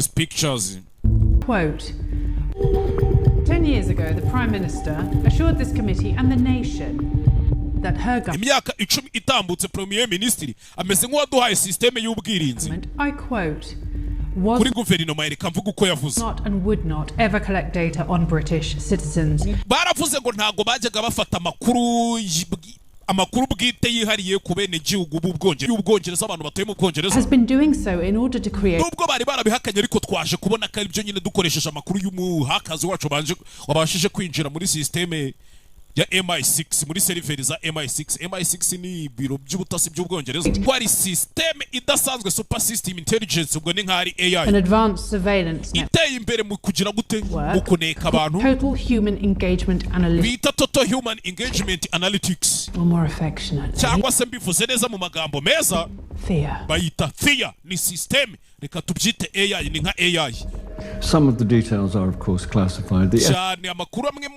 Pictures. Quote: 10 years ago, the Prime Minister assured this committee and the nation that her Imyaka 10 itambutse, premier ministre ameze nk'uwaduhaye système y'ubwirinzi government, I quote, was kuri guverinoma. Reka mvuga uko yavuze. not and would not ever collect data on British citizens. Baravuze ngo ntabwo bajyaga bafata amakuru bwite yihariye ku bene gihugu b'Ubwongereza, abantu batuye mu Bwongereza. Has been doing so in order to create Nubwo bari barabihakanye, ariko twaje kubona ko aribyo nyine, dukoresheje amakuru y'umuhakazi wacu banje wabashije kwinjira muri système ya MI6, muri seriveri za MI6. MI6 ni ibiro by'ubutasi by'Ubwongereza, ko ari système idasanzwe, super system intelligence, ubwo ni nk'ari AI an advanced surveillance network, iteye imbere mu kugira gute, mu kuneka abantu. Total Human Engagement Analytics, Bita Total Human Engagement Analytics, or more affectionately, cyangwa se mbivuze neza mu magambo meza, THEA. bayita THEA. Ni système, reka tubyite AI, ni nka AI. Some of the details are, of course, classified. The Cyane, amakuru amwe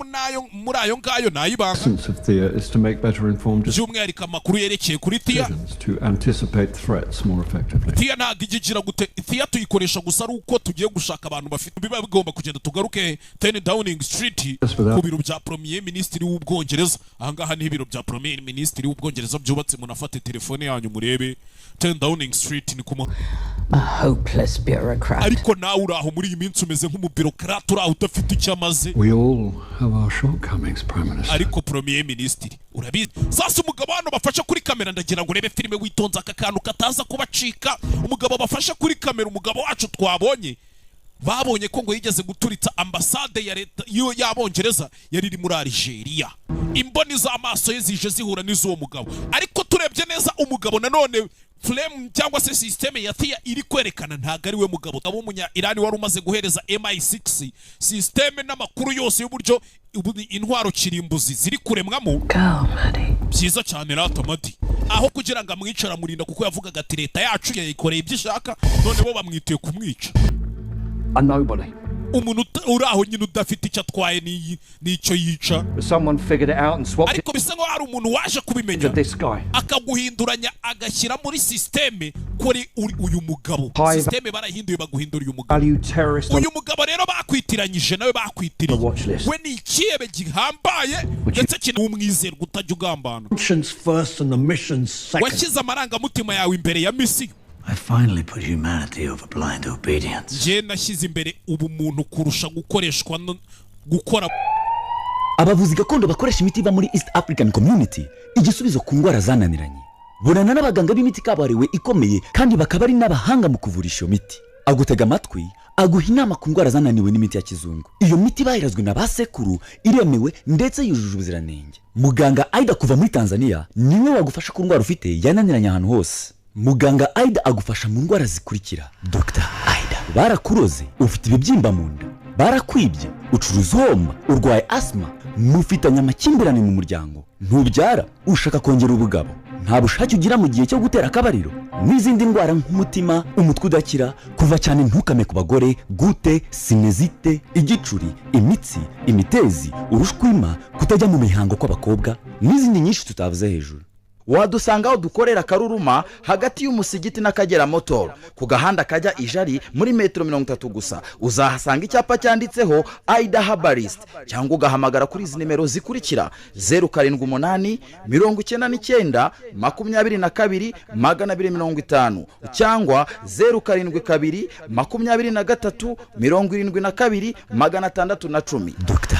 muri ayo ngayo ni ay'ibanga. essence of THEA is to make better informed By'umwihariko amakuru yerekeye kuri THEA. decisions, to anticipate threats more effectively. THEA ntabwo ijya igira gute, THEA tuyikoresha gusa ari uko tugiye gushaka abantu bafite biba bigomba kugenda. Tugaruke 10 Downing Street, ku biro bya premier ministre w'Ubwongereza. Ahangaha ni ibiro bya premier ministre w'Ubwongereza byubatse. Munafate telefone yanyu murebe 10 Downing Street ni kuma. A hopeless bureaucrat. Ariko nawe uri aho muri iyi minsi umeze nk'umubirokrate uri aho udafite icyo amaze. We all have our shortcomings, Prime Minister. Ariko premier ministre, urabizi. Sasa umugabo hano bafashe kuri kamera, ndagira ngo urebe filime witonze, aka kantu kataza kubacika. Umugabo bafashe kuri kamera, umugabo wacu twabonye, babonye ko ngo yigeze guturitsa ambasade ya leta y'Abongereza yari iri muri Algeria. Imboni z'amaso ye zije zihura n'iz'uwo mugabo, ariko turebye neza umugabo nanone frame cyangwa se système ya THEA iri kwerekana ntabwo ari we mugabo w'umunya Irani wari umaze guhereza MI6 système n'amakuru yose y'uburyo ubu intwaro kirimbuzi ziri kuremwamo. Byiza cyane rata Madi, aho kugira ngo amwice aramurinda, kuko yavugaga ati leta yacu yayikoreye ibyo ishaka, none bo bamwitiye kumwica. A nobody. Umuntu uri aho nyine udafite icyo atwaye n'icyo yica. But someone figured it out and swapped Ariko bisa nkaho hari umuntu waje kubimenya it to this guy. akaguhinduranya, agashyira muri système kuri uri uyu mugabo. High Système barahinduye, baguhindura uyu mugabo. value terrorist on Uyu mugabo rero bakwitiranyije nawe, bakwitiriye we, ni ikihebe gihambaye ndetse kinumwizerwa utajya ugambana. Conscience first and the mission second. Washyize amarangamutima yawe imbere ya mission. I finally put humanity over blind obedience. Njye nashyize imbere ubumuntu kurusha gukoreshwa gukora. Abavuzi gakondo bakoresha imiti iva muri East African Community, igisubizo ku ndwara zananiranye. Bonana n'abaganga b'imiti kabuhariwe ikomeye, kandi bakaba ari n'abahanga mu kuvurisha iyo miti. Agutega amatwi, aguha inama ku ndwara zananiwe n'imiti ya kizungu. Iyo miti bayirazwe na ba sekuru, iremewe ndetse yujuje ubuziranenge. Muganga Aida kuva muri Tanzania niwe wagufasha ku ndwara ufite yananiranye ahantu hose. Muganga Aida agufasha mu ndwara zikurikira: Dr Aida, barakuroze, ufite ibibyimba mu nda, barakwibye, ucuruza uhomba, urwaye asima, mufitanye amakimbirane mu muryango, ntubyara, ushaka kongera ubugabo, nta bushake ugira mu gihe cyo gutera akabariro, n'izindi ndwara nk'umutima, umutwe udakira, kuva cyane ntukame ku bagore, goutte, sinusite, igicuri, imitsi, imitezi, urushwima, kutajya mu mihango kw'abakobwa, n'izindi nyinshi tutavuze hejuru. Wadusanga aho dukorera Karuruma, hagati y'umusigiti n'Akagera Motor, ku gahanda kajya Ijari, muri metero 30 gusa. Uzahasanga icyapa cyanditseho Aida Herbalist, cyangwa ugahamagara kuri izi nimero zikurikira: 0789922250, cyangwa 0722372610. Dr.